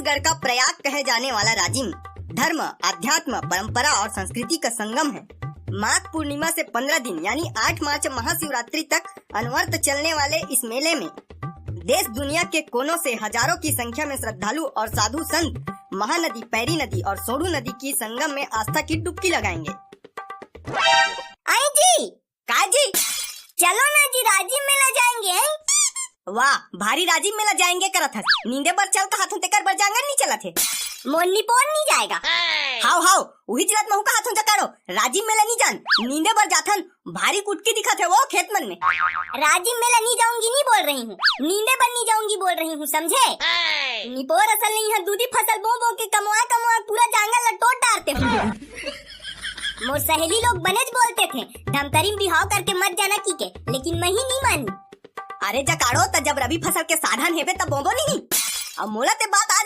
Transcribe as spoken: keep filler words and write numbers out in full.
छत्तीसगढ़ का प्रयाग कहे जाने वाला राजिम धर्म, अध्यात्म, परंपरा और संस्कृति का संगम है। माघ पूर्णिमा से पन्द्रह दिन यानी आठ मार्च महाशिवरात्रि तक अनवरत चलने वाले इस मेले में देश दुनिया के कोनों से हजारों की संख्या में श्रद्धालु और साधु संत महानदी, पैरी नदी और सोढ़ू नदी की संगम में आस्था की डुबकी लगाएंगे। आई जी, का जी? चलो ना जी, राजिम मेला जाएंगे, हैं? वाह, भारी राजिम मेला जाएंगे करत हस। नींदे बर चल कहाथन, तेकर बर जांगर नहीं चलत हे। मोर निपोर नहीं जाएगा। हाव, हाव, उही चिलत महू कहाथन जकाड़ो, राजिम मेला नहीं जान, नींदे बर जाथन, भारी कुटकी दिखत हे वो खेत मन में। राजिम मेला नहीं जाऊंगी नहीं बोल रही हूँ, नींदे बर नहीं जाऊंगी बोल रही हूँ, समझे? निपोर असल नहीं है, दूधी फसल बो बो के कमवा कमवा पूरा जांगर ला टोट डारते हो। मोर सहेली लोग बनेच बोलते थे, धमतरी में बिहाव करके मत जाना की के, लेकिन मैं ही नहीं मानी। अरे जकाड़ो, त जब रबी फसल के साधन हेबे तब बोबो नहीं। अब मोला ते बात आज